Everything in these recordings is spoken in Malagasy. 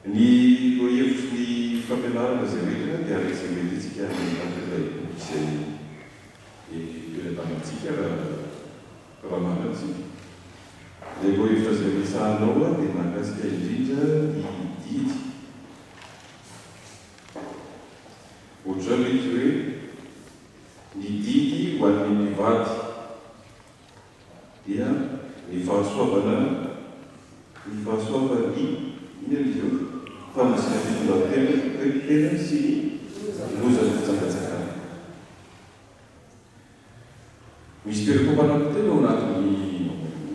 Ny lohahevitry ny fampianarana izay hoentina dia araka izay mety antsika any anatin'ilay boky izay eo am-pelatanantsika raha manana isika. Ilay lohahevitra izay resahanao dia mahakasika indrindra ny didy. Ohatr'izao ilay izy hoe, ny didy ho an'ny mpivady dia ny fahasoavana, ny fahasoavan'ny, inona ilay izy eo? Fahamasinam-pitondran-tena, tena sy ny lozan'ny fijangajangana. Misy perikopa anankitelo ao anatin'ny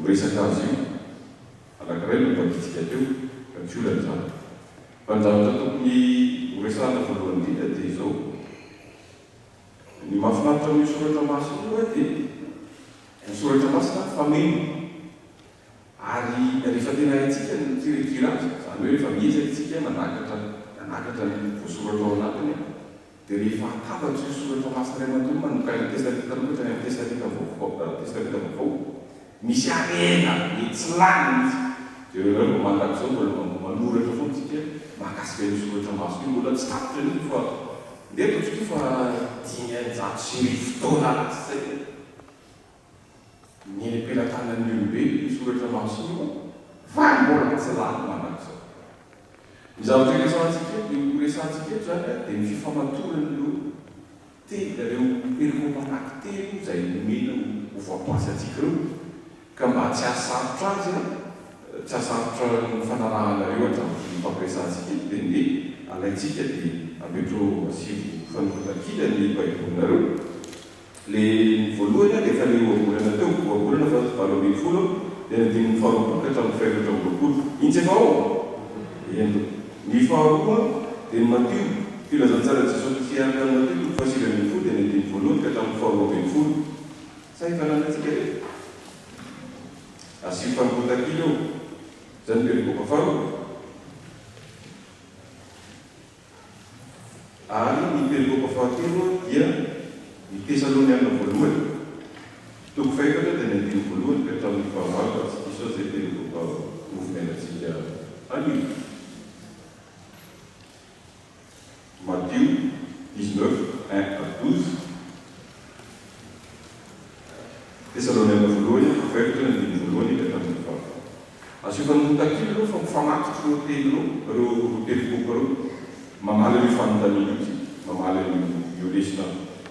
resaka azy io. Anankiray no novakintsika teo, ka tsy olana izany. Fa ny zavatra tokony horesahana voalohany indrindra dia izao, ny mahafinaritra amin'io soratra masina io dia ny soratra masina fameno. Ary rehefa tena haintsika ny mikirakira azy, izany hoe rehefa miezaka isika manakatra nanakatra ny voasoratra ao anatiny, dia rehefa atambatra io soratra masina iray manontolo manomboka any amin'ny Testamenta Taloha ka hatrany amin'ny Testamenta Vaovao, Testamenta Vaovao, misy harena be tsy lany mihitsy. Jereo nareo vao mandrakizao mbola manoratra foana isika mahakasika io soratra masina io, mbola tsy tapitra mihitsy fa ndeha ataontsika hoe fa 1500 taona lasa izay. Ny eny am-pelatanan'ny olombelona io soratra masina io fa mbola tsy lany mandrakizay. Ny zavatra iresahantsika eto, io resahantsika eto izany dia ny fifamatoran'ireo teny, ireo perikopa anankitelo izay nomena ho voampasy antsika ireo, ka mba tsy hahasarotra azy, tsy hahasarotra ny fanarahanareo hatramin'ity ifampiresahantsika ity dia ndeha alaintsika dia ametrao asivo fanoron-takila ny baibolinareo. Le ny voalohany dia efa le ohabolana teo, ohabolana faha 18 dia ny andininy faha 20 ka hatramin'ny faha 24. Iny tsy efa ao? Eny tompoko. Ny faharoa dia ny Matio, filazantsaran'i Jesoa Kristy araka an'i Matio toko faha 19 dia ny andininy voalohany ka hatramin'ny faha 12. Sa efa ananantsika ve? Asio fanompoan-takila eo. Izay no perikopa faharoa. Ary ny perikopa fahatelo dia ny Tesaloniana voalohany, toko fahefatra dia ny andininy voalohany ka hatramin'ny fahavalo raha tsy diso aho izay perikopa novonainantsika anio. Matio 19, 1 à 12. Tesaloniana voalohany, toko fahefatra ny andininy voalohany ka hatramin'ny fahavalo. Asio fanombohan-takila aloha fa mifamatotra ireo teny ireo, ireo perikopa ireo. Mamaly an'io fanontaniana io isika, mamaly an'io io lesona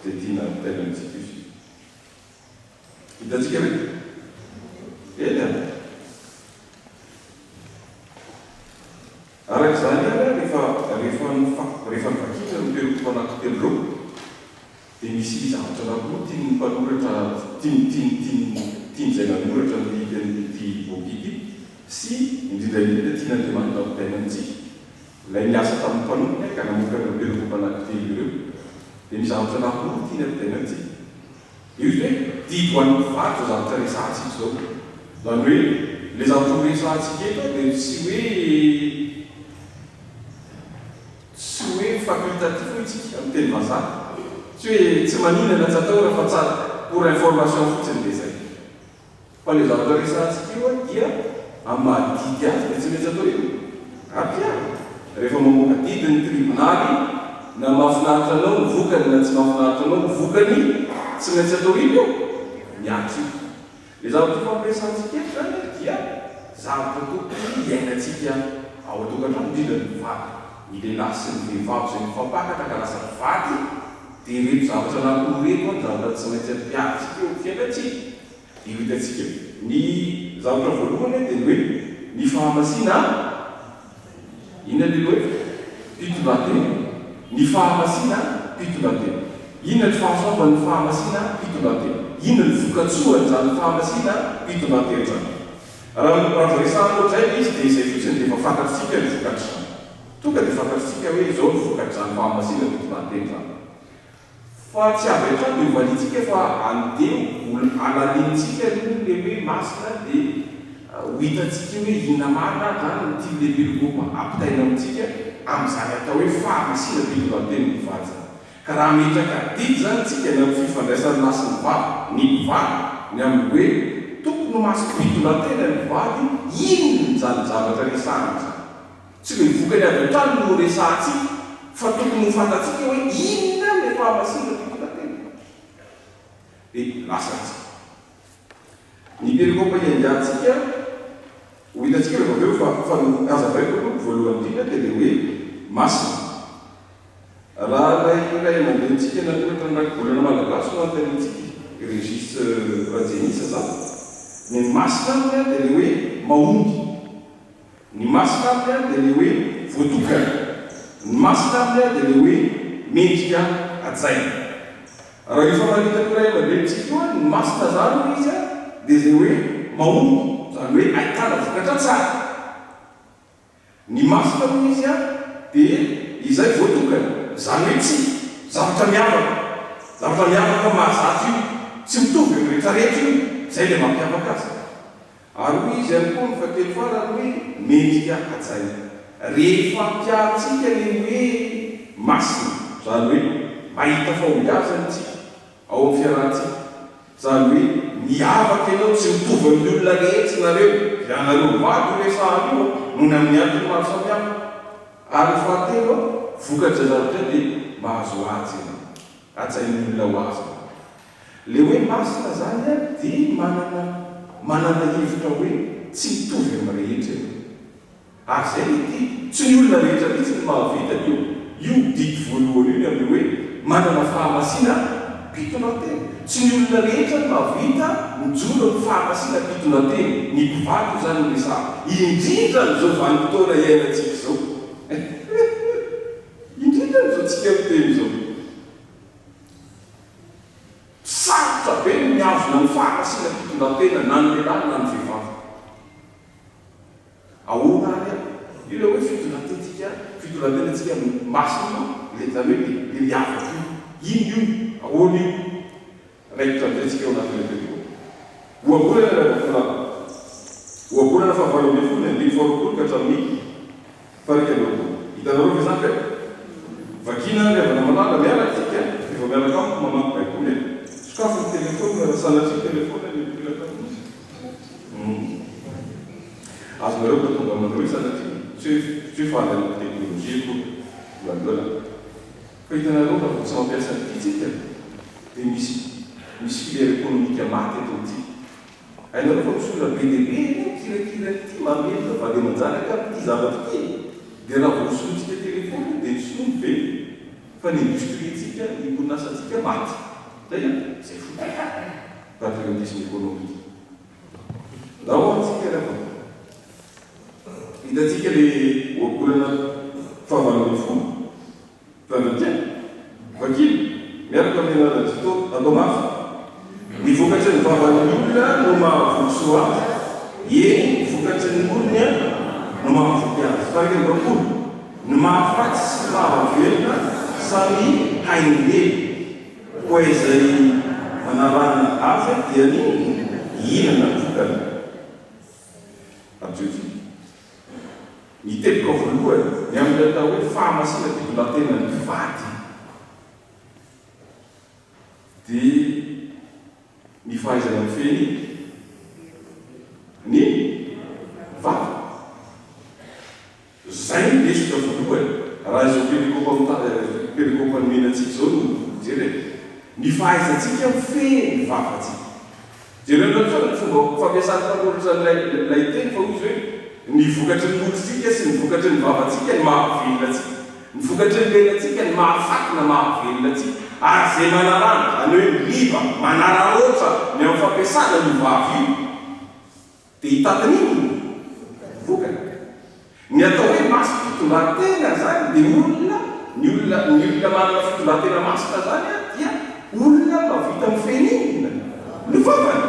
izay tiana ampitaina amintsika io isika. Hitantsika ve? Eny an! Araka izany ary, rehefa rehefa rehefa novakiana ireo perikopa anankitelo ireo, Dia misy zavatra anankiroa tian'ny mpanoratra, tian'ny tian'ny tian'ny tian'izay nanoratra an'ity ity boky ity, sy indrindra indrindra tian'Andriamanitra hampitaina amintsika, ilay niasa tamin'ny mpanompony ka namoaka an'ireo perikopa anankitelo ireo. Dia misy zavatra anankiroa tiany hampitaina amintsika. Io izy hoe, didy ho an'ny mpivady izao zavatra resahantsika izao. Izany hoe, ilay zavatra horesahantsika eto dia tsy hoe. Tsy hoe facultatif hoy tsika amin'ny teny vazaha. Tsy hoe tsy maninona na tsy atahorana fa tsara pour information fotsiny dia izay. Fa ilay zavatra resahantsika io dia amin'ny maha didy azy dia tsy maintsy atao io. Ampiharina. Rehefa mamoaka didy ny tribonaly na mahafinaritra anao ny vokany na tsy mahafinaritra anao ny vokany tsy maintsy atao ino io? Mihatra io. Ilay zavatra ifampiresahantsika eto izany dia zavatra tokony hiainantsika ao an-tokantrano, indrindra ny mpivady. Ny lehilahy sy ny vehivavy izay mifampakatra ka lasa mpivady dia ireto zavatra anankiroa ireto no zavatra tsy maintsy ampiharintsika eo amin'ny fiainantsika. Dia ho hitantsika eo. Ny zavatra voalohany dia ny hoe ny fahamasina. Inona ilay hoe mpitondratena? Ny fahamasinam-pitondratena. Inona ny fahasoavan'ny fahamasinam-pitondratena? Inona ny vokatsoan'izany fahamasinam-pitondratena izany? Raha raha vao resahana ohatr'izay ilay izy dia izay fotsiny dia efa fantatsika ny vokatr'izany. Tonga dia fantatsika hoe izao ny vokatr'izany fahamasinam-pitondratena izany. Fa tsy avy hatrany dia hovaliantsika fa andeha ho halalinintsika aloha ilay hoe masina dia ho hitantsika eo hoe inona marina ary izany no tian'ilay perikopa ampitaina amintsika amin'izany atao hoe fahamasinam-pitondran-tenin'ny mpivady izany. Ka raha hametraka adidy izany isika ny amin'ny fifandraisan'ny lahy sy ny vavy, ny mpivady, ny amin'ny hoe tokony ho masim-pitondran-tena ny mpivady, inona izany zavatra resahina izany? Tsy ilay. vokany avy hatrany no resahantsika fa tokony ho fantatsika hoe inona ilay fahamasinam-pitondran-tena. Dia lasa tsika. Ny perikopa hiaingantsika, ho hitantsika rehefa avy eo fa fa ny hazavaiko aloha ny voalohany indrindra dia ilay hoe masina. Raha ilay ray aman-drenintsika nanoratra ny rakibolana malagasy no anontaniantsika, Régis Rajenisa zany, ny masina aminy dia ilay hoe mahomby. Ny masina aminy dia ilay hoe voatokana. Ny masina aminy dia ilay hoe mendrika hajaina. Raha io famaritana io ray aman-drenintsika io, ny masina izany hoy izy dia izay hoe mahomby, izany hoe ahitana vokatra tsara. Ny masina hoy izy dia izay voatokana, izany hoe tsy zavatra miavaka, zavatra miavaka mahazatra io, tsy mitovy amin'ny rehetrarehetra io, izay ilay mampiavaka azy. Ary hoy izy ihany koa ny fahatelo farany hoe mendrika hajaina. Rehefa ampiharintsika ny hoe masina, izany hoe mahita fahombiazana isika ao amin'ny fiarahantsika, izany hoe miavaka ianao, tsy mitovy amin'ny olona rehetra ianareo, ianareo mivady io resahana io noho ny amin'ny antony maro samihafa. Ary ny fahatelo, vokatr'izay zavatra izay dia mahazo haja ianao, hajain'ny olona ho azy ianao. Le hoe masina zany an dia manana manana hevitra hoe tsy mitovy amin'ny rehetra ianao. Ary zay le didy, tsy ny olona rehetra mihitsy no mahavita an'io io didy voalohany io ny amin'io hoe manana fahamasinam-pitondran-tena. Tsy ny olona rehetra no mahavita mijoro amin'ny fahamasinam-pitondran-tena, ny mpivady io zany no resahako, indrindra amin'izao vanim-potoana iainantsika izao. Indrindra amin'izao tsika miteny izao. Sarotra be ny mihazona ny fahamasinam-pitondran-tena na ny lehilahy na ny vehivavy. Ahoana ary an? Io ilay hoe fitondran-tentsika, fitondran-tenantsika masina io, ilay izany hoe ilay miavaka io. Inona io? Ahoana io? Raikitra amin'izay tsika ao anatin'ilay perikopa. Ohabolana iray vao Ohabolana fahavalo ambin'ny folo ny andininy faharoapolo ka hatramin'ny Faha-21. Hitanareo ve izany kay? Vakiana ry havana malala, miaraka isika, rehefa miaraka amiko mamaky baiboly e. Sokafy ny telephone raha sanatria telephone ny am-pelatanana izy. Hum. Azonareo ka tonga manao io sanatria, tsy hoe tsy hoe faly hanao teknolojia akory. Voalohany. Fa hitanareo raha vao tsy mampiasa an'ity tsika dia misy misy filière économique maty eto amintsika. Hainareo fa misy olona be dia be anie mikirakira an'ity mamelona vady aman-janaka amin'ity zavatra ity e! Dia raha vao solointsika téléphone io dia ny sinoa mivelona fa ny industrie-ntsika, ny orinasantsika maty. Zay an! Zay fotsiny. Patriotisme économique. Ndao ary tsika ry havana. Hitantsika le ohabolana fahavalo ambin'ny folo. Fandratia, Vakio miaraka amin'ny anaran'i Tito, atao mafy. Ny vokatry ny vavan'ny olona no mahavoky soa azy, eny, ny vokatry ny molony no mahavoky azy. Faha-21. Ny mahafaty sy ny mahavelona samy hain'ny lela, koa izay manarahana azy dia ny hihinana ny vokany. Adiotsika. Ny teboka voalohany ny amin'ny atao hoe fahamasinam-pitondran-tenan'ny mpivady dia ny fahaizana mifehy ny vava. Izay no lesona voalohany raha izao perikopa perikopa nomena antsika izao no jerena. Ny fahaizantsika mifehy ny vavantsika. Jereo tsara ny fomba fampiasan'ny mpanoratra an'ilay ilay teny fa hoy izy hoe, Ny vokatry ny molotsika sy ny vokatry ny vavantsika no mahavelona antsika. Ny vokatry ny lelantsika no mahafaty na mahavelona antsika. Ary izay manarano, izany hoe miliba, manararaotra ny amin'ny fampiasana an'io vava io, dia hitantiny inona? Vokany. Ny atao hoe masim-pitondran-tena izany dia olona, ny olona, ny olona manana fitondran-tena masina izany dia olona mahavita mifehy ny inona? Ny vavany.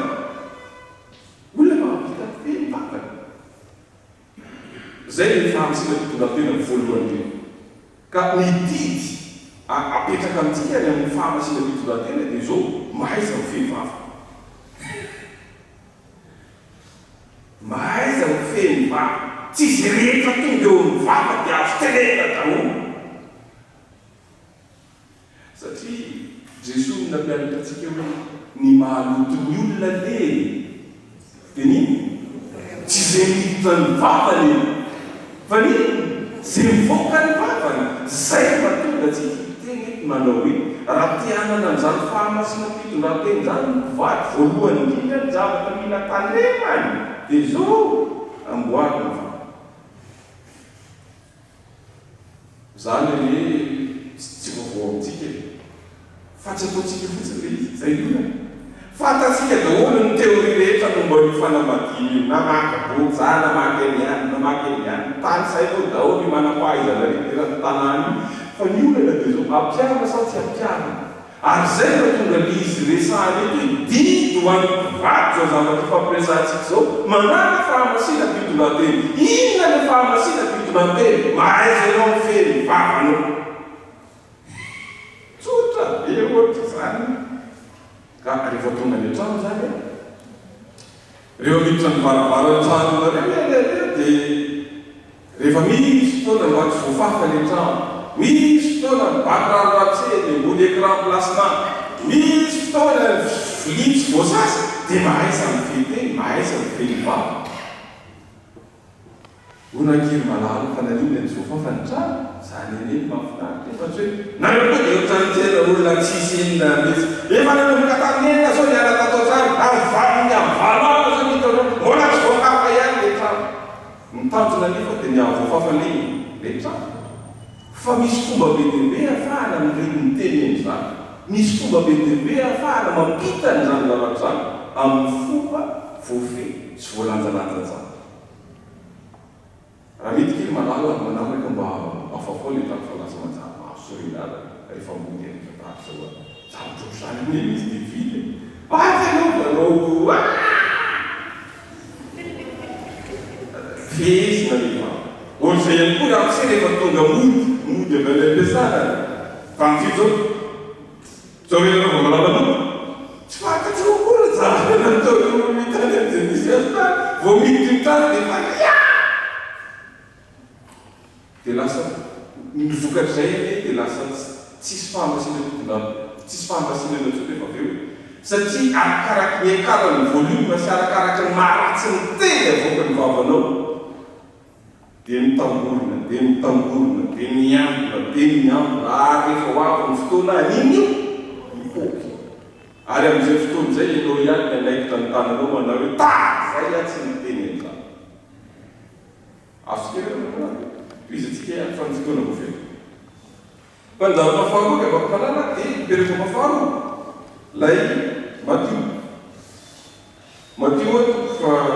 Olona mahavita mifehy ny vavany. Izay ny fahamasinam-pitondran-tena voalohany indrindra. Ka ny didy apetraka amintsika ny amin'ny fahamasinam-pitondran-tena dia izao, mahaiza mifehy vava. Mahaiza mifehy ny vava. Tsy izay rehetra tonga eo amin'ny vava dia azo tenenina daholo. Satria Jesoa no nampianatra antsika hoe ny mahaloto ny olona anie dia ny inona? Tsy izay miditra ny vavany e! Fa ny inona? Izay mivoaka ny vavany, izay no mahatonga antsika hiteny eto manao hoe, raha te hanana an'izany fahamasinam-pitondrantena izany ny mpivady, voalohany indrindra ny zavatra mila tandremany dia izao, amboary ny vava. Izany anie tsy vaovao amintsika e! Fa tsy ataontsika fotsiny ilay izy, izay ny olana. Fantatsika daholo ny théorie rehetra momba io fanambadiana io, namaky boky za, namaky an'i any, namaky an'i any, tanisainao daholo io manam-pahaizana rehetra eran'ny tanàna io, fa ny olana dia izao, ampiharina sa tsy ampiharina? Ary izay no mahatonga ny izy resahana eto hoe didy ho an'ny mpivady izao zavatra ifampiresahantsika izao, manàna fahamasinam-pitondrantena. Inona ilay fahamasinam-pitondrantena? Mahaiza ianao mifehy ny vavanao. Tsotra be ohatr'izany. Ka rehefa tonga any an-trano izany an, rehefa miditra ny varavaran'ny tranonareo ianareo dia Rehefa misy fotoana mba tsy voafafa ny trano, misy fotoana ny bac rano ratsy eny ambony écran plasma, misy fotoana ny vilia tsy voasasa dia mahaiza mifehy teny, mahaiza mifehy ny vava. Hono ankiry malala fa naninona no tsy voafafa ny trano? Zany anie no mahafinaritra e, fa tsy hoe nareo koa dia ohatran'ny tena olona tsisy inona mihitsy. Efa nanomboka tamin'ny enina zao niala tato an-trano, amin'ny valiny amin'ny valo alina zao niditra ao an-trano, mbola tsy voafafa ihany le trano. Ny tanjona anefa dia ny hahavoafafa ny rehetra fa misy fomba be dia be ahafahana mireny miteny an'izany. Misy fomba be dia be ahafahana mampita an'izany zavatra izany amin'ny fomba voafehy sy voalanjalanja tsara. Raha mety kely malala ny manaraka mba afafao le trano fa lasa manjary mahasorena ahy rehefa mody any fa tahaka izao a! Zavatra ohatr'izany anie le izy dia vita e! Aza ianao manao aah! Fehezina le vava. Ohatr'izay ihany koa ramose rehefa tonga mody, mody avy any am-piasana, tamin'ity izao, izao ve nareo vao malala mody? Tsy fantatrao akory ny zavatra nataon'io olona io tany amin'izay nisy azy tany, vao miditra io tany dia efa hiaa! Dia lasa, ny vokatr'izay anie dia lasa tsisy fahamasinam-pitondrana, tsisy fahamasinana intsony rehefa avy eo e. Satria arakaraky ny hiakaran'ny volume sy arakaraky ny maharatsy ny teny avoakan'ny vavanao dia mitangorona, dia mitangorona, dia miambina, dia miambina ary rehefa ho avy ny fotoana an'iny io, mipoaka. Ary amin'izay fotoana izay ianao ihany ny hanaikitra ny tananao manao hoe tahak'izay aho tsy niteny an'izany. Azontsika ve ny manaraka? Tohizantsika ihany fa ny fotoana voafetra. Fa ny zavatra faharoa ry havako malala dia ny perikopa faharoa, ilay Matio. Matio toko faha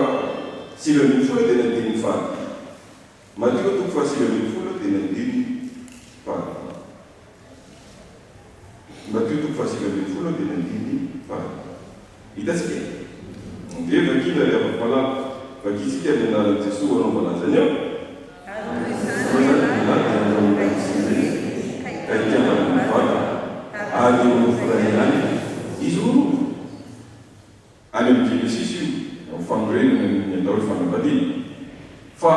19 dia ny andininy fahadimy. Matio toko faha 19 dia ny andininy fahadimy. Matio toko faha-19 andininy andininy faha. Hitantsika e? Dia vakina ry havako malala. Vakintsika amin'ny anaran'i Jesoa anaovana azy anio. Ary Noho noho izany izany lehilahy lehilahy dia hanao ny dia rainy sy ny hanao ny reniny, reniny, ka hikambana amin'ny vadiny, ary ary ho ho nofo nofo iray iray ihany ihany izy roa. Any amin'ny Genesisy io, amin'ny fanorenana ny atao hoe fanambadiana. Fa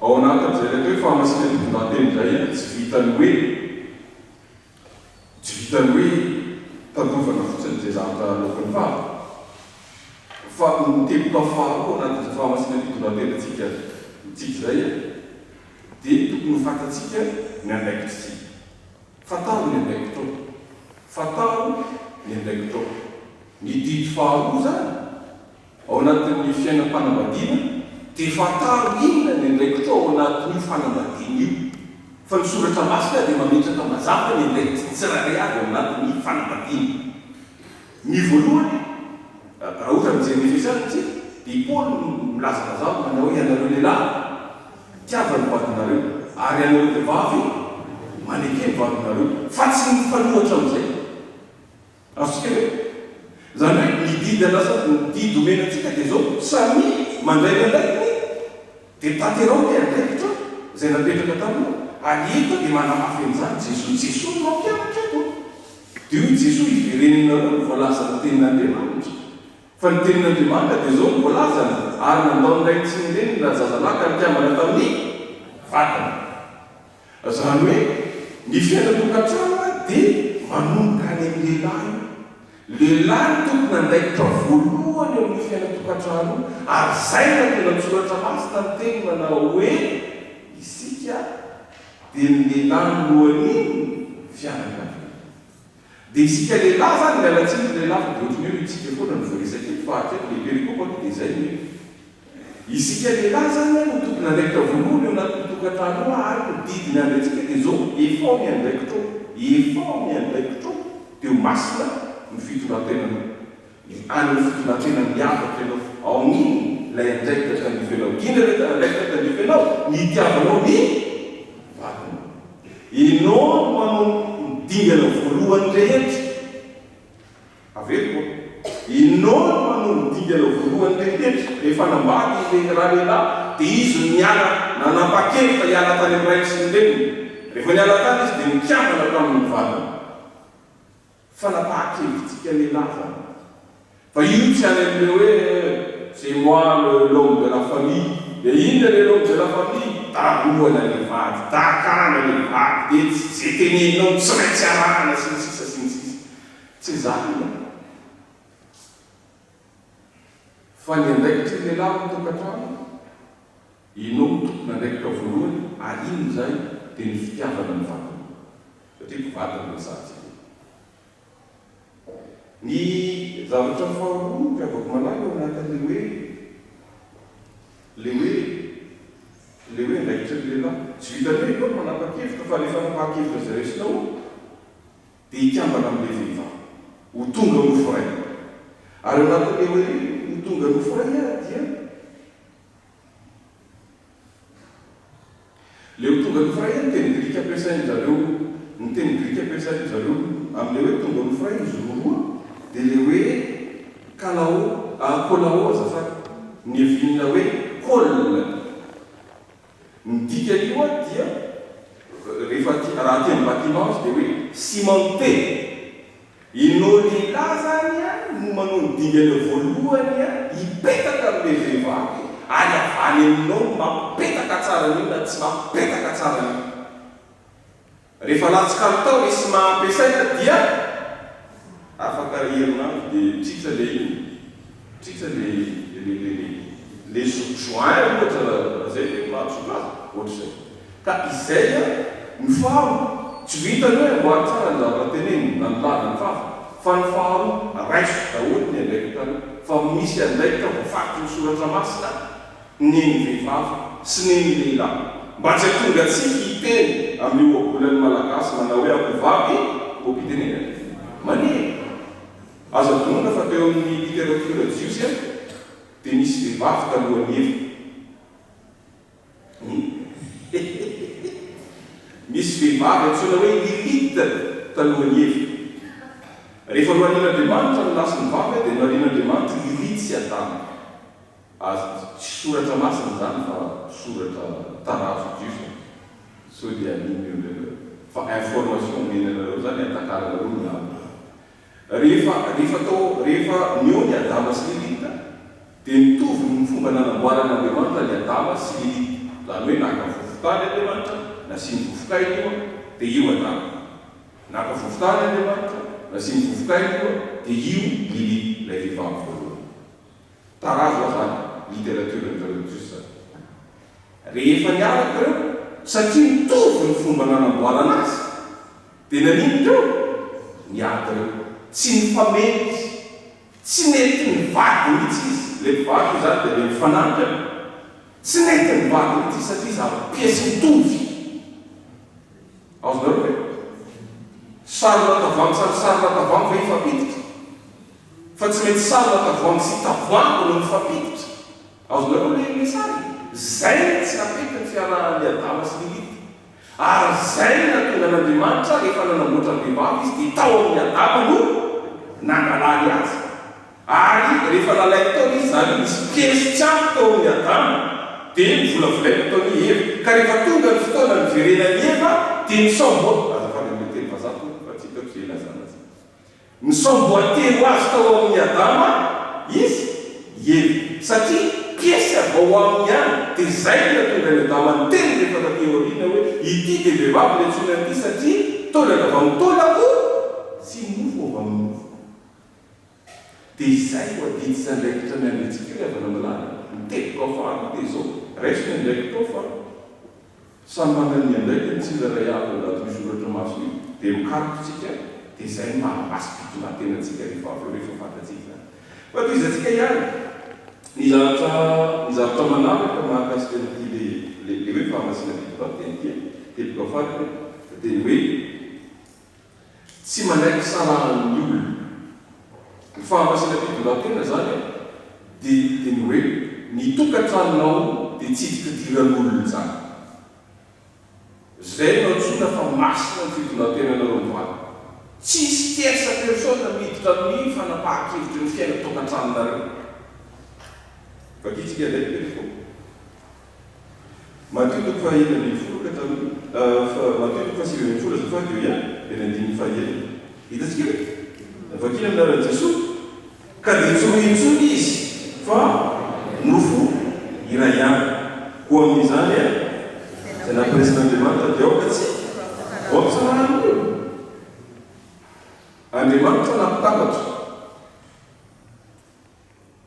ao anatin'izay ilay atao hoe fahamasinam-pitondrantena izay, tsy vitan'ny hoe tsy vitan'ny hoe tandrovana fotsiny izay zavatra aloaky ny vava, fa ny teboka faharoa ao anatin'izay fahamasinam-pitondrantenantsika tsika izay dia tokony ho fantatsika ny andraikitritsika. Fantaro ny andraikitrao. Fantaro ny andraikitrao. Ny didy faharoa izany, ao anatin'ny fiainam-panambadiana, dia fantaro inona ny andraikitrao ao anatin'io fanambadiana io. Fa ny Soratra Masina dia mametraka mazava ny andraikitry ny tsirairay avy ao anatin'ny fanambadiana. Ny voalohany, raha ohatra mijery ny Efesiana isika, dia i Paoly no milaza mazava manao hoe ianareo lehilahy, tiava ny vadinareo, ary ianareo vehivavy, maneke ny vadinareo, fa tsy ny mifanohitra amin'izay. Azontsika ve? Izany hoe ny didy andrasana, ny didy omena antsika dia izao, samia mandray ny andraikiny, dia tanterao ilay andraikitra izay napetraka taminao. Ary eto dia manamafy an'izany Jesoa. Jesoa no mampianatra eto. Dia hoy Jesoa, Hivereninareo ny voalazan'ny tenin'Andriamanitra. Fa ny tenin'Andriamanitra dia izao no voalazany, Ary nandao ny rainy sy ny reniny razazalahy ka nikambana tamin'ny vadiny. Izany hoe, ny fiainan-tokantrano dia manomboka any amin'ny lehilahy io. Lehilahy no tompon'andraikitra voalohany eo amin'io fiainan-tokantrano io, ary izay no nahatonga ny Soratra Masina miteny manao hoe, Isika. dia ny lehilahy no lohan'ny fianakaviana. Dia isika lehilahy izany, miala tsiny ry lehilahy fa dia ohatran'ny hoe isika foana no voaresaka eto fa hatreto ilay perikopa aloha dia izay no hoe isika lehilahy izany no tompon'andraikitra voalohany eo anatin'ny tokantrano eo ary ny didy miandry antsika dia izao, efao ny andraikitrao, efao ny andraikitrao dia ho masina ny fitondran-tenanao. Any amin'ny fitondran-tena miavaka ianao. Ao amin'iny ilay andraikitra tandrify anao. Inona ilay andraikitra tandrify anao? Ny hitiavanao ny vadinao. Ianao no manao ny dingana voalohany rehetra. Averiko an. Ianao no manao ny dingana voalohany rehetra. Rehefa hanambady ilay ralehilahy dia izy no niala, nanapa-kevitra hiala tany amin'ny rainy sy ny reniny. Rehefa niala tany izy dia nikambana tamin'ny vadiny. Fanapahan-kevitsika lehilahy zany. Fa io tsy any amin'ilay hoe c'est moi le l'homme de la famille. Dia inona ilay l'homme de la famille? Darohana ilay vady, dakana ilay vady, dia tsy izay teneninao no tsy maintsy arahana sy ny sisa sy ny sisa. Tsy izany an. Fa ny andraikitry ny lehilahy ao an-tokantrano, ianao no tompon'andraikitra voalohany ary inona izay? Dia ny fitiavana ny vadinao. Satria mpivady no resahantsika eto. Ny zavatra faharoa ry havako malala ao anatin'ilay hoe, ilay hoe, ilay hoe andraikitry ny lehilahy. Tsy vitan'ny hoe ianao no manapa-kevitra fa ilay fanapahan-kevitra izay raisinao dia hikambana amin'ilay vehivavy. Ho tonga nofo iray. Ary ao anatin'ilay hoe ho tonga nofo iray dia. Ilay ho tonga nofo iray, ny teny grika ampiasain-dry zareo, ny teny grika ampiasain-dry zareo amin'ilay hoe tonga nofo iray, izy roroa, dia ilay hoe kalao, kolao azafady, niavian'ilay hoe kol. Ny dikan'io dia, rehefa aty, raha aty amin'ny bâtiment izy dia hoe cimenté. Ianao lehilahy zany no manao ny dingana voalohany hipetaka amin'ilay vehivavy ary avy any aminao no mampipetaka tsara an'io na tsy mampipetaka tsara an'io. Rehefa ratsy kalitao ilay ciment ampiasaina dia afaka herinandro dia tritra ilay inona? Tritra ilay ilay ilay ilay joint ohatra raha zay ve no mahatsotra azy? Ohatr'izay. Ka izay ny faharoa, tsy vitan'ny hoe amboary tsara ny zavatra tenenina na ny lava ny vava, fa ny faharoa, raiso daholo ny andraikitrareo, fa misy andraikitra voafaritry ny soratra masina nen'ny vehivavy sy nen'ny lehilahy, mba tsy hahatonga antsika hiteny amin'ny ohabolan'ny Malagasy manao hoe akohovavy oha-pitenenana maneno. Azo adinoina fa teo amin'ny literatiora jiosy dia nisy vehivavy talohan'i Eva. Nisy vehivavy antsoina hoe Lilith talohan'i Eva. Rehefa noharian'Andriamanitra ny lahy sy ny vavy dia noharian'Andriamanitra i Lilith sy Adama. Aza, tsy soratra masina izany fa soratra tarazo jiosy an. Sao dia haninona eo indray nareo. Fa information omena anareo izany hatakaranareo ny antony. Rehefa, rehefa tao, rehefa nihaona i Adama sy Lilith, dia nitovy ny fomba nanamboaran'Andriamanitra an'i Adama sy Lilith. Izany hoe naka vovon-tany Andriamanitra, nasiany vovok'aina io, dia io Adama. Naka vovon-tany Andriamanitra, nasiany vovok'aina io, dia io Lilith, ilay vehivavy voalohany. Tarazo aho izany, literatiora-n'ny zareo Jiosy izany. Rehefa niaraka ireo, satria mitovy ny fomba nanamboarana azy, dia nanino teo? Niady ireo. Tsy nifamely izy. Tsy nety nivady mihitsy izy. Ilay mpivady io izany dia ilay mifanampy an. Tsy nety nivady mihitsy izy satria zava-piesy mitovy. Azonareo ve? Sarona tavoahangy samy sarona tavoahangy ve hifampiditra? Fa tsy mety sarona tavoahangy sy tavoahangy no mifampiditra. Azonareo le le sary? Zay no tsy nampety ny fiarahan'i Adama sy Lilith. Ary zay no nahatonga an'Andriamanitra rehefa nanamboatra ny vehivavy izy dia tao amin'i Adama no nangalany azy. Ary rehefa nalainy tao izy, izany hoe nisy piesy tsy ampy tao amin'i Adama, dia novolavolainy nataony i Eva. Ka rehefa tonga ny fotoana niverenan'i Eva dia nisamboa, azafady amin'ilay teny vazaha tompoko fa tsy hitako izay ilazana azy. Nisamboa-teny ho azy tao amin'i Adama izy, i Eva. Satria piesy avy ao aminy ihany. Dia izay no nahatonga an'i Adama niteny rehefa taty aoriana hoe, Ity dia vehivavy no iantsoana an'ity satria taolana avy amin'ny taolako sy nofo avy amin'ny nofoko. Dia izay no adidy sy andraikitra miandry antsika ry havana malala. Ny teboka faharoa dia izao, raiso ny andraikitrao fa. Samy manana ny andraikiny tsirairay avy ao anatin'io soratra masina io, dia mikaroka isika, dia izay no maha masim-pitondran-tena antsika rehefa avy eo, rehefa fantatsika izany. Fa tohizantsika ihany ny zavatra ny zavatra manaraka mahakasika an'ity le le le hoe fahamasinam-pitondran-tena ity, teboka farany dia ny hoe, Tsy manaiky sarahan'ny olona. Ny fahamasinam-pitondrantena izany dia dia ny hoe ny tokantranonao dia tsy idikidiran'olona izany. Izay no antsoina fa masina ny fitondrantenanareo mivady. Tsisy tierce personne miditra amin'ny fanapahan-kevitry ny fiainan-tokantranonareo. Vakintsika indray Petro. Matio toko faha-16 ka hatramin'ny Matio toko faha-19 azafady eo ihany dia ny andininy faha-enina. Hitantsika ve? Vakina amin'ny anaran'i Jesoa ka dia tsy roa intsony izy fa nofo iray ihany. Koa amin'izany izay nampiresin'Andriamanitra dia aoka tsy ho ampisarahan'ny olona. Andriamanitra nampitambatra.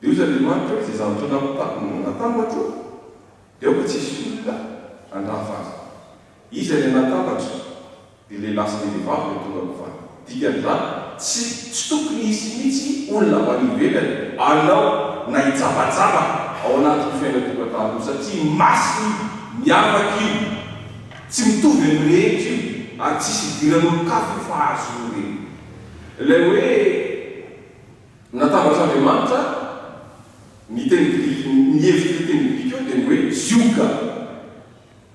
Dia hoy Andriamanitra hoe, Izay zavatra natambatro, dia aoka tsy hisy olona handrava azy. Iza ilay natambatra? Dia lehilahy sy ny vehivavy no tonga mivady. Dikan'izany, tsy tsy tokony hisy mihitsy olona avy any ivelany hanao na hijabajaba ao anatin'io fiainan-tokantrano io, satria masina io, miavaka io, tsy mitovy amin'ny rehetra io, ary tsisy idiran'olon-kafa io fa azy io irery. Ilay hoe. Natambatr'Andriamanitra ny teny grika, ny hevitr'ilay teny grika eo dia ny hoe zioga.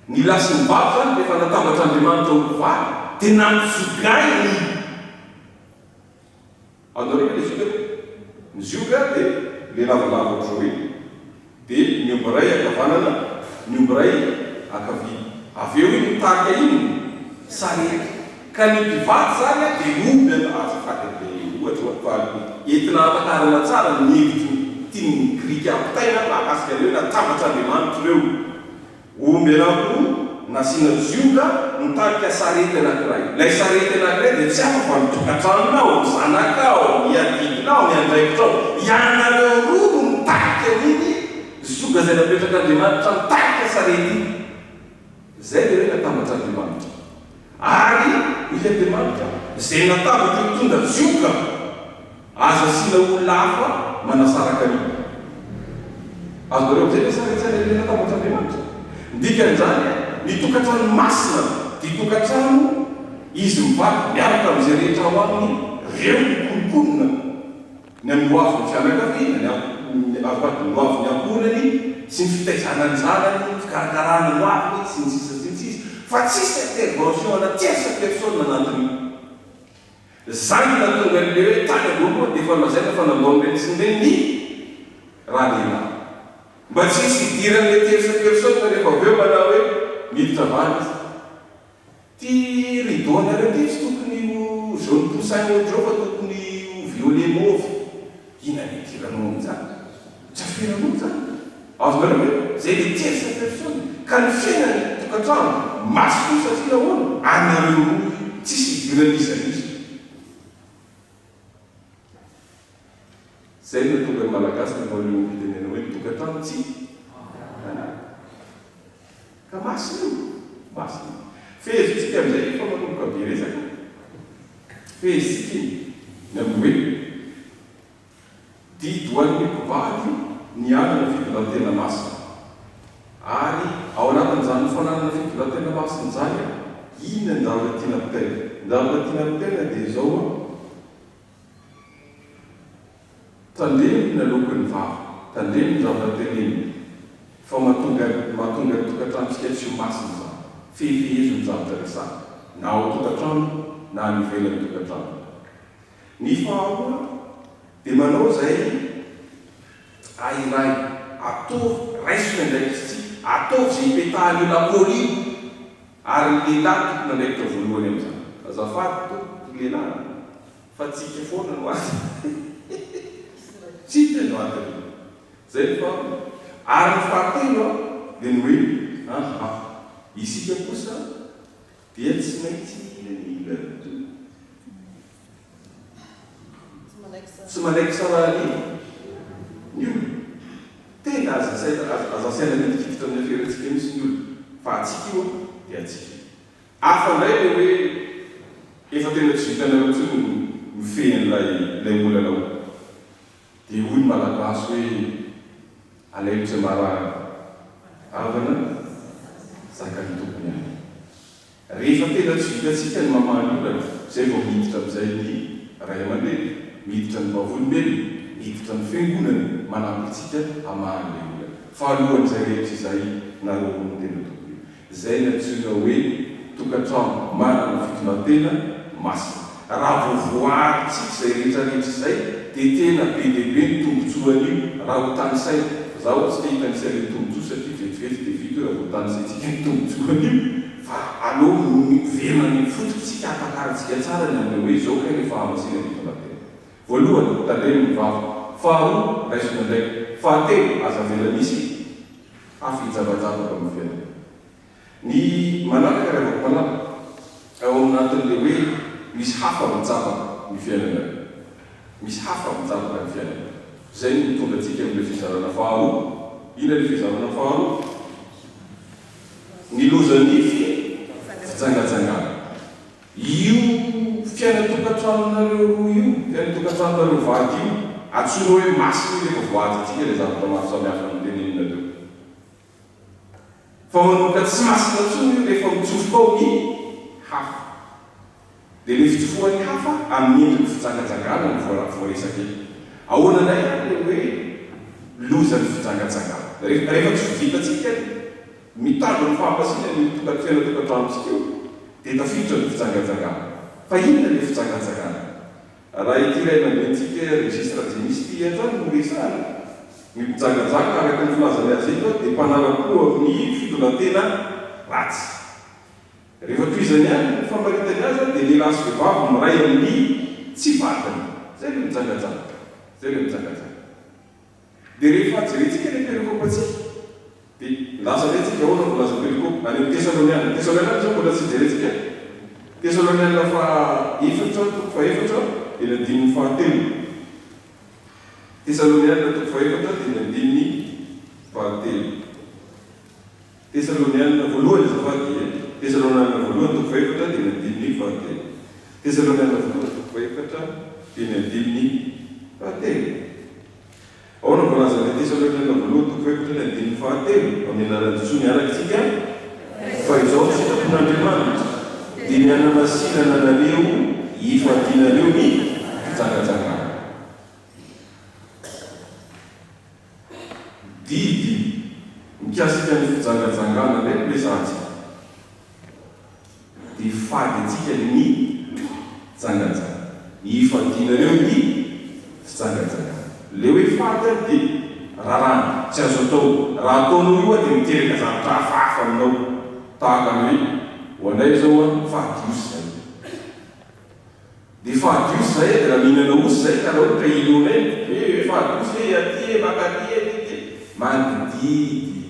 Ny lahy sy ny vavy izany rehefa natambatr'Andriamanitra ho mpivady dia nampizogainy. Azonareo ve ilay zioga? Ny zioga dia ilay lavalava ohatr'izao iny. Dia ny omby iray ankavanana, ny omby iray ankavia. Avy eo iny mitarika inona? Sarety. Ka ny mpivady izany dia omby an, azafady amin'ilay ohatra fa entina hahatakarana tsara ny hevitry ny tian'ny Grika ampitaina mahakasika an'ireo natambatr'Andriamanitra ireo. Omby anankiroa nasiana zioga nitarika sarety anankiray. Ilay sarety anankiray dia tsy hafa fa ny tokantranonao, ny zanakao, ny adidinao, ny andraikitrao. Ianareo roa no mitarika an'iny zioga izay napetrak'Andriamanitra mitarika sarety iny. Izay ilay hoe natambatr'Andriamanitra. Ary hoy Andriamanitra, Izay natambatra hitondra zioga, aza asiana olona hafa manasaraka an'io. Azonareo amin'izay ve sary an-tsaina ilay natambatr'Andriamanitra? Ny dikan'izany, ny tokantrano masina dia tokantrano izy mivady miaraka amin'izay rehetra ao aminy, ireo mikononkonona. Ny amin'ny hoavin'ny fianakaviana, ny amin'ny ny hoavin'ny ankohonany sy ny fitaizana ny zanany, ny fikarakarana ny hoaviny, sy ny sisa sy ny sisa Fa tsisy intervention ana tierce personne anatin'io. Zany no nahatonga an'ilay hoe tany am-boalohany dia efa nolazaina fa nandao ny reny sy ny reniny ralehilahy. Mba tsy hisy hidiran'ilay tierce personne rehefa avy eo manao hoe miditra vany izy. Ty rideau anareo ty tsy tokony ho jaune poussin ohatr'izao fa tokony ho violet mauve. Inona ny idiranao amin'izany? Tsy aferanao izany. Azonareo ve? Zay le tierce personne. Ka ny fiainana tokantrano, masina io satria nahoana? Anareo roa io, tsisy idiran'iza n'iza. Zay no nahatonga ny Malagasy nanao ilay oha-pitenenana hoe ny tokantrano tsy an'ady. Ka masina io, masina io. Fehezintsika amin'izay efa manomboka be resaka. Fehezintsika iny ny amin'ny hoe didy ho an'ny mpivady ny hanana fitondran-tena masina. Ary ao anatin'izany fananana fitondran-tena masina izany, inona ny zavatra tiana ampitaina? Ny zavatra tiana ampitaina dia izao an, Tandremo ny aloky ny vava, tandremo ny zavatra tenenina, fa mahatonga mahatonga ny tokantranontsika tsy ho masina izany. Fehifehezo ny zavatra resahina, na ao an-tokantrano na any ivelan'ny tokantrano. Ny faharoa dia manao izay ahiray, ataovy, raiso ny andraikitsika, ataovy izay ipetahan'io lakôly io, ary ny lehilahy no tompon'andraikitra voalohany amin'izany. Azafady tompoko lehilahy a! Fa tsika foana no adiny. Tsika no adiny. Zay ny faharoa. Ary ny fahatelo an, dia ny hoe, aha, isika kosa dia tsy maintsy mila tsy manaiky sarahan'ny ny olona. Tena aza asaina, aza asaina midikiditra amin'ny aferantsika mihitsy ny olona. Fa antsika io an. Dia antsika io. Hafa indray ilay hoe efa tena tsy vitanareo intsony ny mifehy an'ilay ilay olana ao. Dia hoy ny Malagasy hoe alaivo tsy ambara havana, zakan'ny tompony ihany. Rehefa tena tsy vitantsika ny mamaha ny olana, izay vao miditra amin'izay ny ray aman-dreny, miditra ny vavolombelona, miditra ny fiangonana manampy antsika hamaha an'ilay olana. Fa alohan'izay rehetra izay, nareo roa no tena tompony io. Izay ny antsoina hoe tokantrano manana fitondran-tena masina. Raha vao voaarintsika izay rehetra rehetra izay dia tena be dia be ny tombotsoan'io raha ho tanisaina. Za ho'a tsy te hitanisa ilay tombotsoa satria vetivety dia vita io raha vao tanisaintsika ny tombotsoan'io fa aleo miverina any amin'ny fototra isika hahatakarantsika tsara ny amin'ilay hoe izao kay ilay fahamasinam-pitondran-tena. Voalohany, tandremo ny vava. Faharoa, raiso ny andraikitra. Fahatelo, aza avela misy hafa hijabajabaka amin'ny fiainana. Ny manaraka ry havako malala, ao anatin'ilay hoe misy hafa mijabaka ny fiainanareo. Misy hafa mijabaka ny fiainanareo. Izay no mitondra antsika amin'ilay fizarana faharoa. Inona ilay fizarana faharoa? Ny lozan'ny fijangajangana. Io fiainan-tokantranonareo roa io, fiainan-tokantranonareo vady io, antsoina hoe masina io rehefa voahajantsika ilay zavatra maro samihafa notenenina teo. Fa manomboka tsy masina intsony io rehefa mitsofoka ao ny hafa. Dia ilay fitsofohan'ny hafa amin'ny endriny fijangajangana no voaresaka eto. Ahoana indray ary ilay hoe lozan'ny fijangajangana? Rehefa tsy vitantsika ny mitandro ny fahamasinana io fiainan-tokantranontsika io dia tafiditra ny fijangajangana. Fa inona ilay fijangajangana? Raha ity ray aman-drenintsika Régis Rajemisy ity hatrany no resahana, ny mpijangajanga araka ny filazany azy eto dia mpanara-po amin'ny fitondran-tena ratsy. Rehefa tohizany ihany ny famaritany azy dia lehilahy sy vehivavy miray amin'ny tsy vadiny. Izay ilay mijangajanga. Izay ilay mijangajanga. Dia rehefa jerentsika ilay perikopantsika, dia lasa indray tsika, ahoana no voalazan'ny perikopa? Any amin'ny Tesaloniana. Tesaloniana izao mbola tsy jerentsika. Tesaloniana faha efatra, toko faha efatra, dia ny andininy faha telo. Tesaloniana toko faha efatra, dia ny andininy faha telo. Tesaloniana voalohany azafady e. Tesaloniana voalohany toko fahefatra dia ny andininy fahatelo. Tesaloniana voalohany toko fahefatra dia ny andininy fahatelo. Ahoana no voalazan'ny Tesaloniana voalohany toko fahefatra ny andininy fahatelo? Amin'ny anaran'i Jesoa miaraka isika. Fa izao no sitrapon'Andriamanitra, dia ny hanamasinana anareo hifadianareo ny fijangajangana. Didy mikasika ny fijangajangana indray no resahantsika. Dia fady antsika ny mijangajanga. Ny hifadianareo ny fijangajangana. Ilay hoe fady ary dia raràna, tsy azo atao. Raha ataonao io dia miteraka zavatra hafahafa aminao. Tahaka ny hoe, ho anay izao an, fady osy izay. Dia fady osy zay e, dia raha mihinana osy zay ka raha ohatra inoana eny dia hoe fady osy e, aty e, maka aty e, aty aty, mangidihidy,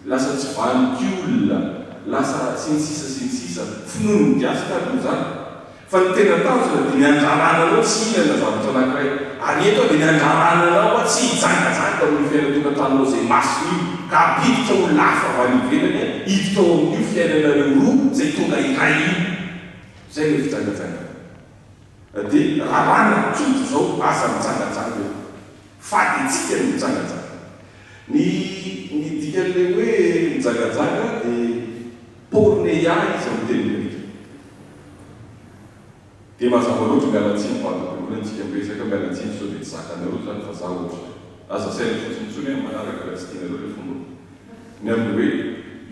lasa tsy vanon-kiolona, lasa sy ny sisa sy ny sisa, finoan'ny gasy taloha izany. Fa ny tena tanjona dia ny handrarana anao tsy hihinana zavatra anankiray. Ary eto dia ny handrarana anao tsy hijangajanga amin'io fiainan-tokantranonao izay masina io, ka hampiditra olona hafa avy any ivelany hiditra ao amin'io fiainanareo roa izay tonga iray io. Zay le fijangajangana. Dia raràna tsotra izao aza mijangajanga eo. Fady antsika ny mijangajanga. Ny ny dikan'le hoe mijangajanga dia porneia izy amin'ny teny grika. Dia mazava loatra miala tsiny fa ato am-piangonana tsika miresaka miala tsiny sao dia tsy zakanareo izany fa za ohatr'izay. Aza asaina fotsiny intsony aho manaraka raha tsy tianareo le fomba. Ny amin'ny hoe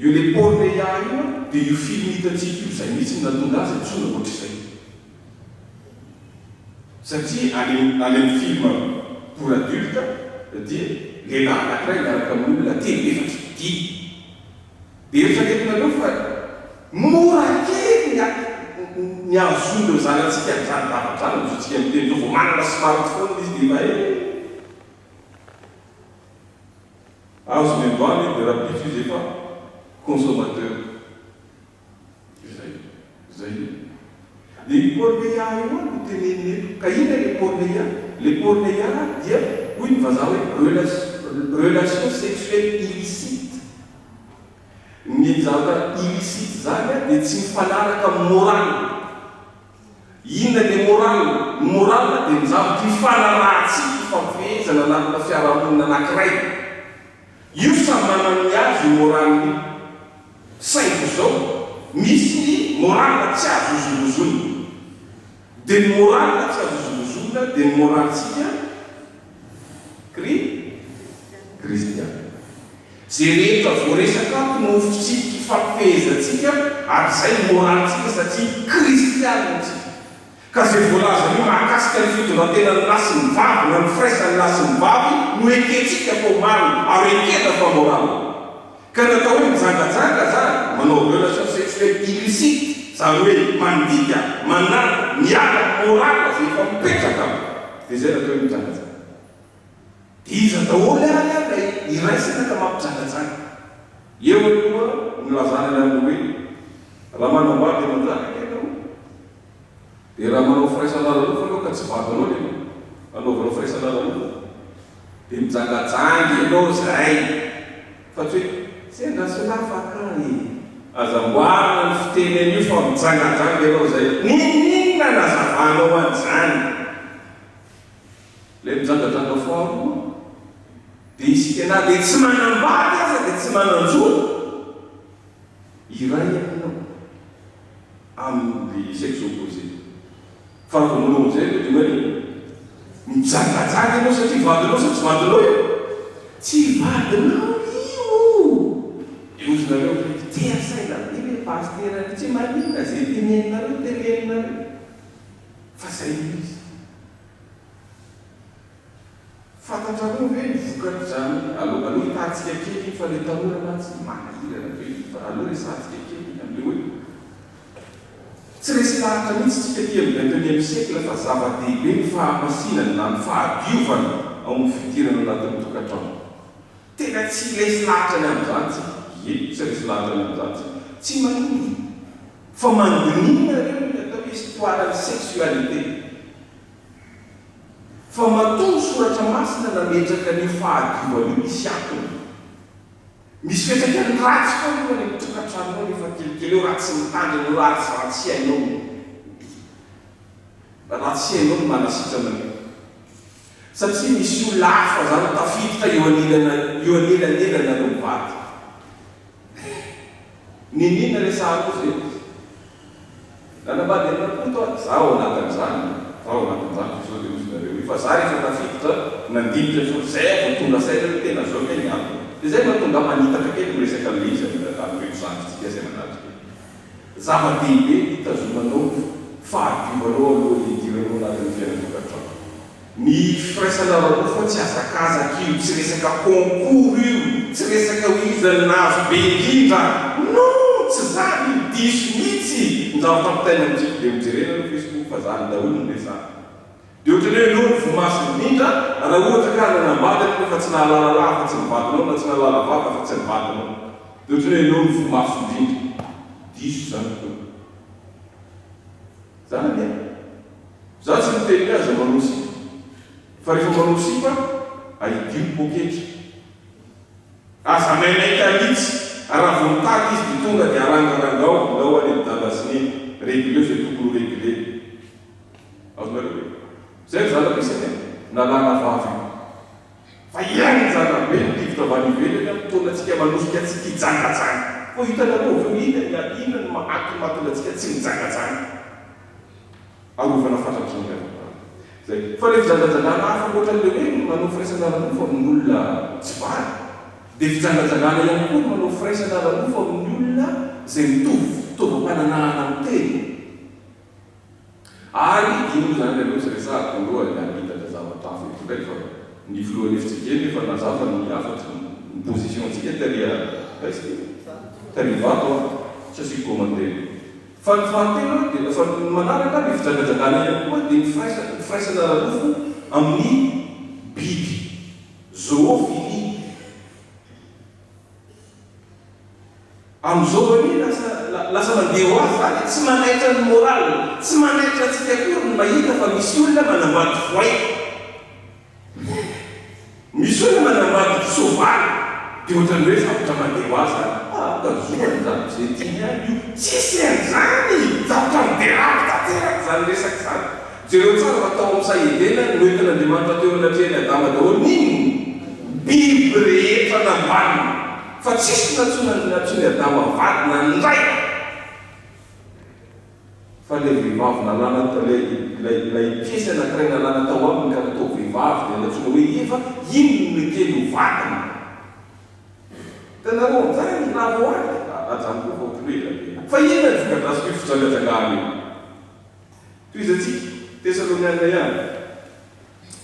io le porneia io an dia io film hitantsika io izay mihitsy no nahatonga azy antsoina ohatr'izay. Satria any any amin'ny film pour adulte dia lehilahy anankiray miaraka amin'olona telo, efatra, dimy. Dia eritreretinareo fa mora kely ny ny ahazoan'ireo zanatsika an'izany zavatra izany amin'izao tsika miteny izao vao manana smartphone izy dia efa eh. Azony androany dia rahampitso izy efa consommateur. Izay. Izay io. Dia io porneia io no tenenina eto. Ka inona ilay porneia? Ilay porneia dia hoy ny vazaha hoe relation sexuelle illicite. Ny. Ny zavatra illicite izany dia tsy mifanaraka amin'ny morale. Inona ilay morale? Ny morale dia ny zavatra ifanarahantsika ifampifehezana anatina fiarahamonina anankiray. Io samy manana ny azy io morale io. Saingy izao, misy ny morale tsy azo hozongozonina. Dia ny morale tsy azo hozongozonina dia ny moralintsika kri kristiana. Izay rehetra voaresaka ato no ho fitsipika ifampifehezantsika ary izay ny moralintsika satria kristiana isika. Ka izay voalazan'io mahakasika ny fitondrantenan'ny lahy sy ny vavy na ny firaisan'ny lahy sy ny vavy no ekentsika fa ho marina ary ekena fa moral. Ka ny atao hoe mijangajanga zany, manao relation sexuelle illicite, zany hoe mandika, manala, miala amin'ny moral izay efa mipetraka dia izay no atao hoe mijangajanga. Dia iza daholo ary ary ilay iraisana ka mampijangajanga? Eo aloha no nilazana ny amin'ny hoe raha manambady aman-janaka ianao dia raha manao firaisana ara-nofo ianao ka tsy vadinao ilay anaovanao firaisana ara-nofo dia mijangajanga ianao izay fa tsy hoe sendra solafaka e! Aza amboarina ny fiteny an'io fa mijangajanga ianao izay. N'inon'inona anazavanao an'izany. Ilay mijangajanga faharoa dia isika na dia tsy manambady aza dia tsy manan-jo hiray aminao amin'ny sexe opposé. Fa raha vao manao an'izay ianao dia maninona? Mijangajanga ianao satria vadinao sa tsy vadinao io? Tsy vadinao io! Lozonareo ve? Tery saina be ilay pasitera io, tsy maninona izay teneninareo teneninareo fa izay no izy. Fantatrareo ve ny vokatr'izany? Aleo aleo hitantsika kely iny fa le tanora mantsy manahirana be iny fa aleo resahantsika kely iny amin'le hoe tsy resy lahatra mihitsy tsika aty amin'ny vingt et unième siècle fa zava-dehibe ny fahamasinana na ny fahadiovana ao amin'ny fidirana anatin'ny tokantrano. Tena tsy resy lahatra ny amin'izany tsika. Ie, tsy resy lahatra ny amin'izany tsika. Tsy maninona fa mandiniha nareo ny atao hoe histoire ny sexualité. Fa matoa ny Soratra Masina nametraka an'io fahadiovana io misy antony. Misy fiantraikany ratsy foana io any amin'ny tokantranonao rehefa kelikely eo raha tsy mitandrina eo ary raha tsy hainao ny raha tsy hainao ny manasitrana an'io. Satria misy olona hafa zany tafiditra eo anilana eo anelanelanareo mivady. N'inon'inona resahanao zay izy. Nanambady an'i Rakoto aho, za ao anatin'izany, za ao anatin'izany fa sao dia hozy nareo hoe fa za rehefa tafiditra nandinika sao zay aho vao tonga saina hoe tena zao kay ny antony. Dia zay mahatonga ahy manitatra kely miresaka an'ilay izy amin'ireto zandrintsika izay manatrika eto. Zava-dehibe ny hitazomanao ny fahadiovanao alohan'ny hidiranao anatin'ny fiainan-tokantrano. Ny firaisana ara-nofo tsy hazakazaka io, tsy resaka concours io, tsy resaka hoe iza no nahazo be indrindra, non! Tsy zany io, diso mihitsy ny zavatra ampitaina amintsika, dia mijerena aloha Facebook fa zany daholo no resahana. Dia ohatran'ny hoe ianao no voa maso indrindra raha ohatra ka nanambady ianao nefa tsy nahalala lahy afa-tsy ny vadinao na tsy nahalala vavy afa-tsy ny vadinao. Dia ohatran'ny hoe ianao no voa maso indrindra. Diso izany tompoko. Zany e! Za tsy miteny hoe aza manao sipa, fa rehefa manao sipa, ahidio ny poketra. Aza maimaika mihitsy, ary raha vao mitady izy dia tonga dia arangarangao, ndao any amin'i dada sy neny, regleo izay tokony ho reglena. Azonareo ve? Zay ry zanako isany e, nalana vava io. Fa henjana be ny rivotra avy any ivelany an, mitaona antsika manosika antsika hijangajanga. Koa hitanareo avy eo inona ny inona no antony mahatonga antsika tsy mijangajanga. Arovana fatratra ny ravim-bary. Zay. Fa ilay fijangajangana hafa ankoatra an'ilay hoe manao firaisana ara-nofo amin'olona tsy vady, dia fijangajangana ihany koa ny manao firaisana ara-nofo amin'ny olona izay mitovy fitaovam-pananahana amin'ny tena. Ary iny moa izany aloha tsy resahako aloha ny hanitatra zavatra hafa eto indray fa ny filohan'ny FJKM efa nazava ny hafatry ny position ntsika tary aiza ity? Tary Ivato an! Tsy asiako commentaire. Fa ny fahatelo dia fa ny manaraka ny fijangajangana ihany koa dia ny firaisana ny firaisana ara-nofo amin'ny biby, zoophilie. Amin'izao anie lasa lasa mandeha ho azy izany e, tsy manaitra ny moral, tsy manaitra antsika akory ny mahita fa misy olona manambady voay, misy olona manambady soavaly, dia ohatran'ny hoe zavatra mandeha ho azy izany. Ka zoany izany, izay tiany ihany io. Tsisy an'izany! Zavatra mi-derape tanteraka izany resaka izany. Jereo tsara fa tao amin'ny saha Edena, noentin'Andriamanitra teo anatrehan'i Adama daholo ny inona? Biby rehetra nambaniny. Fa tsisy nantsoina nantsoin'i Adama vady na ny iray. Fa ilay vehivavy nalana ilay ilay ilay piesy anankiray nalana tao aminy ka natao vehivavy dia nantsoina hoe Eva, iny no nekeny ho vadiny. Hitanareo amin'izany ny raha vao any ajanoko eo fa ohatran'ny hoe ela be. Fa inona ny voka-dratsiko io fijangajangana io? Tohizantsika, Tesaloniana ihany,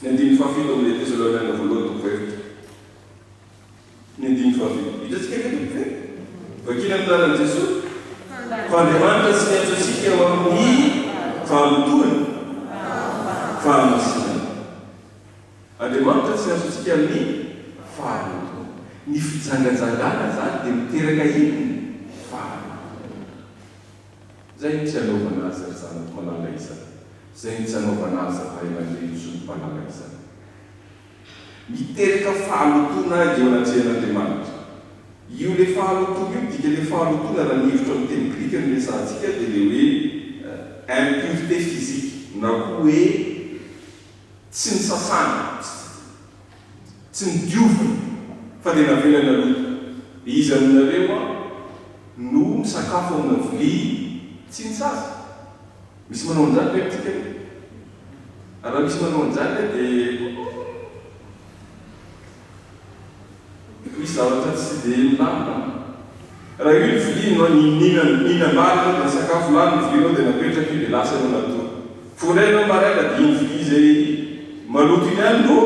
ny andininy fahafito amin'ilay Tesaloniana voalohany toko fahefatra. Ny andininy fahafito. Hitantsika ve tompoko ve? Vakina amin'ny anaran'i Jesoa. Fa Andriamanitra tsy niantso antsika ho amin'ny fahalotoana, fahamasinana. Andriamanitra tsy niantso antsika amin'ny fahalotoana. Ny fijangajangana izany dia miteraka inona? Fahalotoana. Izay no tsy anaovana azy ry zanako malala izany. Izay no tsy anaovana azy ry ray aman-dreny sy ny malala izany. Miteraka fahalotoana eo anatrehan'Andriamanitra. Io le fahalotoana io, dikan'le fahalotoana raha ny hevitra amin'ny teny grika no resahantsika dia le hoe impureté physique na koa hoe tsy nisasana, tsy nodiovina fa dia navela naloto. Dia iza aminareo no misakafo amina vilia tsy nisasa? Misy manao an'izany ve amintsika eto? Ary raha misy manao an'izany dia misy zavatra tsy dia milamina. Raha io ny vilia no nihinam-bary ianao dia nisakafo lany ny vilianao dia napetraka io dia lasa ianao natory. Vao indray ianao maraina dia iny vilia izay maloto iny ihany no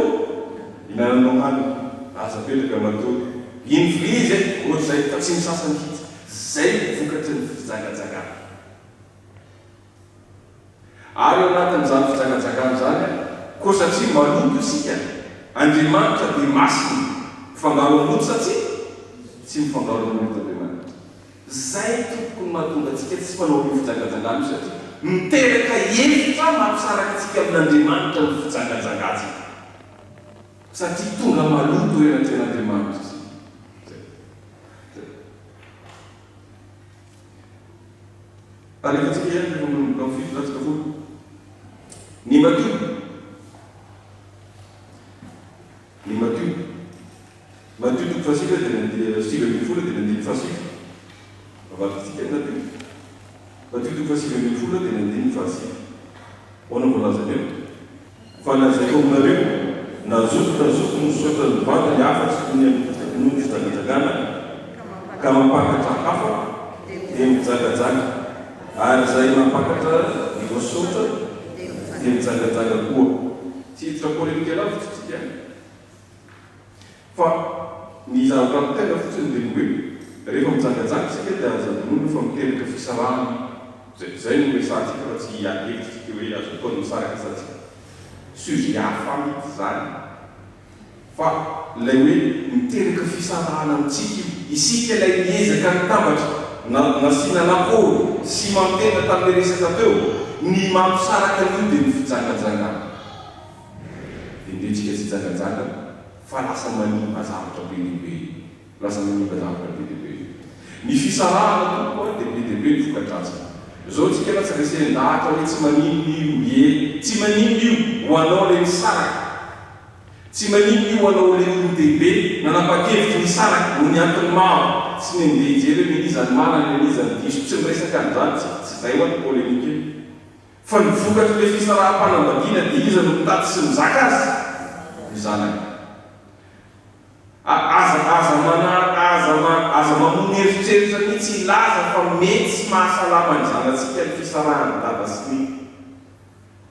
ihinananao hanina. Lasa apetraka matory. Iny vilia izay ohatr'izay fa tsy misasa mihitsy. Izay no vokatry ny fijangajangana. Ary ao anatin'izany fijangajangana izany, koa satria maloto isika, Andriamanitra dia masina, mifangaro amin'ny loto sa tsia? Tsy mifangaro amin'ny loto Andriamanitra. Izay tompoko no mahatonga antsika tsy manao an'io fijangajangana io satria miteraka efitra mampisaraka antsika amin'Andriamanitra ny fijangajangantsika. Satria tonga maloto eo anatrehan'Andriamanitra isika. Izay. Izay. Alefantsika ihany rehefa manomboka amin'ny 7 latsaka 10. Ny Matio. Ny Matio. Matio toko fahasivy dia ny 19 dia ny andininy fahasivy. Avadintsika ny Matio. Matio toko faha-19 dia ny andininy fahasivy. Ahoana no voalazany eo? Fa lazaiko aminareo, na zoky na zoky misaotra ny vadiny afa-tsy noho ny noho ny fijangajangana, ka mampakatra hafa, dia mijangajanga, ary izay mampakatra ny voasaotra, dia mijangajanga koa. Tsy hiditra polemika lavitra isika an! Fa ny zavatra ampitaina fotsiny dia ny hoe, rehefa mijangajanga isika dia aza adinoina fa miteraka fisarahana io. Izay, izay no resahantsika fa tsy hiady hevitra isika hoe azo atao ny misaraka sa tsia. Sujet hafa mihitsy izany. Fa ilay hoe miteraka fisarahana amintsika io. Isika ilay niezaka nitambatra, na, nasiana lakoro, cimenter-na tamin'ilay resaka teo, ny mampisaraka an'io dia ny fijangajangana. Dia ndeha tsika tsy hijangajanga fa lasa manimba zavatra be dia be io. Lasa manimba zavatra be dia be io. Ny fisarahana tompoko a dia be dia be ny voka-dratsiny. Zao tsika fa tsy resen-dahatra hoe tsy maninona io, ie, tsy maninona io ho anao ilay nisaraka. Tsy maninona io ho anao ilay olon-dehibe nanapa-kevitra ny hisaraka noho ny antony maro. Tsy ny andeha hijery hoe n'iza ny marina na n'iza ny diso. Tsy miresaka an'izany tsika, tsy izay hoa ny polémique eo. Fa ny vokatr'ilay fisaraham-panambadiana dia iza no mitady sy mizaka azy? Ny zanany. A Aza aza mana aza ma aza mamono eritreritra mihitsy hilaza fa mety sy mahasalama ny zanatsika ny fisarahan'i dada sy neny.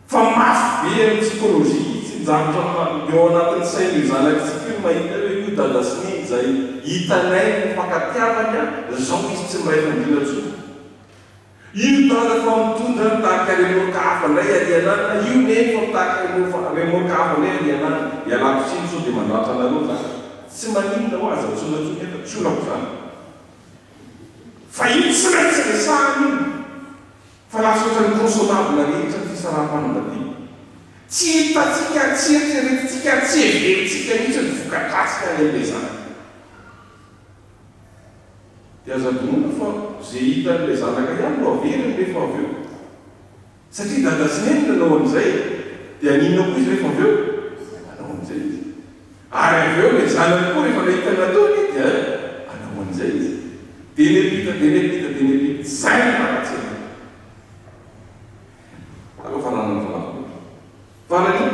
Fa mafy be amin'ny psychologie mihitsy ny zavatra ma eo anatin'ny sain'io zanakitsika io ny mahita hoe io dada sy neny izay hitanay ny nifankatiavany a, zao izy tsy miray fandriana intsony. Io dada fa mitondra mitarika remorque hafa ndray ary ananona, io neny fa mitarika remorque hafa ndray ary ananona, ialako tsiny sao dia mandratra anareo za, tsy maninona hoa aza antsoina intsony eto, tsy olako zany. Fa io tsy maintsy resahana io, fa lasa ohatran'ny consommable rehetra ny fisaraham-panambadiana. Tsy hitantsika ary tsy eritreretintsika ary tsy heverintsika mihitsy ny voka-dratsiny any amin'ilay zanaka. Dia aza adinoina fa ze hitan'ilay zanaka ihany no averiny rehefa avy eo. Satria dada sy neny nanao an'izay dia haninona koa izy rehefa avy eo? Hanao an'izay izy. Ary avy eo ilay zanany koa rehefa nahita ny nataony dia hanao an'izay izy. Dia niampita, dia niampita, dia niampita. Izay no maharatsy an'io. Aleo faranana ny valavo loatra. Farany,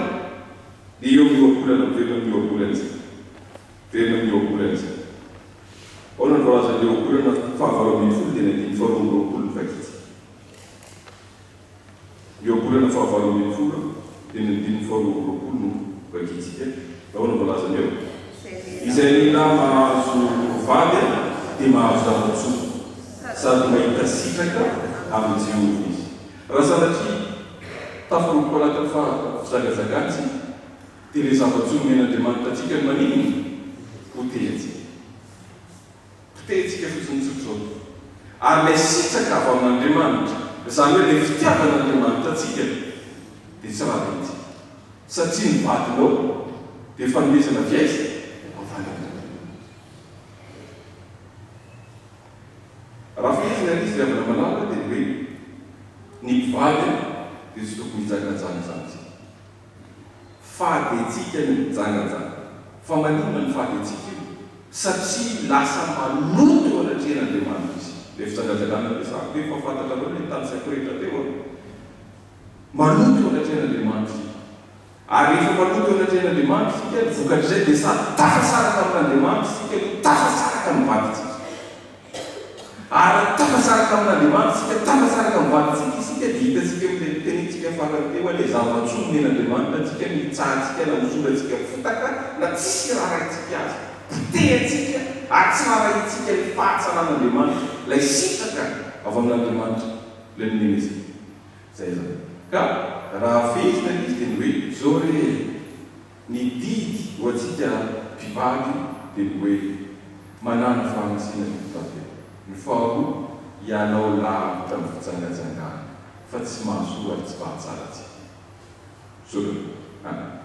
dia eo amin'ny ohabolana, miverina amin'ny ohabolana isika. Miverina amin'ny ohabolana isika. Ahoana no voalazan'ilay ohabolana faha-18 dia ny andininy faha-22 no vakintsika. Ny ohabolana faha-18 dia ny andininy faha-22 no vakintsika. Ahoana no voalazany eo? Izay lehilahy mahazo vady dia mahazo zava-tsoa, sady mahita sitraka amin'i Jehovah izy. Raha sanatria tafaroboka ao anatin'ny fijangajangana isika, dia ilay zava-tsoa nomen'Andriamanitra antsika no maninona? Potehintsika. Potehintsika fotsiny tsotra izao. Ary ilay sitraka avy amin'Andriamanitra, izany hoe ilay fitiavan'Andriamanitra antsika, dia tsy rarahintsika. Satria ny vadinao dia fanomezana avy aiza? Avy any amin'Andriamanitra. Raha fehezina ilay izy ry havana malala dia ny hoe, ny mpivady dia tsy tokony hijangajanga izany isika. Fady antsika ny mijangajanga. Fa maninona no fady antsika io? Satria lasa maloto eo anatrehan'Andriamanitra isika. Ilay fijangajangana resahako teo efa fantatrareo ilay nitanisaiko rehetra teo an. Maloto eo anatrehan'Andriamanitra isika. Ary rehefa maloto eo anatrehan'Andriamanitra isika, ny vokatr'izay dia sady tafasaraka amin'Andriamanitra isika no tafasaraka amin'ny vadintsika. Ary raha tafasaraka amin'Andriamanitra isika, tafasaraka amin'ny vadintsika isika, dia hitantsika eo amin'ilay notenenintsika farany teo hoe ilay zava-tsoa nomen'Andriamanitra antsika no hitsahantsika na hosorantsika fotaka na tsisy raharahintsika azy. Potehantsika ary tsy raharahintsika ny fahatsaran'Andriamanitra, ilay sitraka avy amin'Andriamanitra, ilay nomena antsika. Izay izany. Ka raha fehezina ilay izy dia ny hoe izao re e! Ny didy ho antsika mpivady dia ny hoe, manàna fahantsiana ny mpivady. Ny faharoa, ialao lavitra amin'ny fijangajangana fa tsy mahasoa ary tsy mahatsara antsika. Misaotra tompoko. Amen.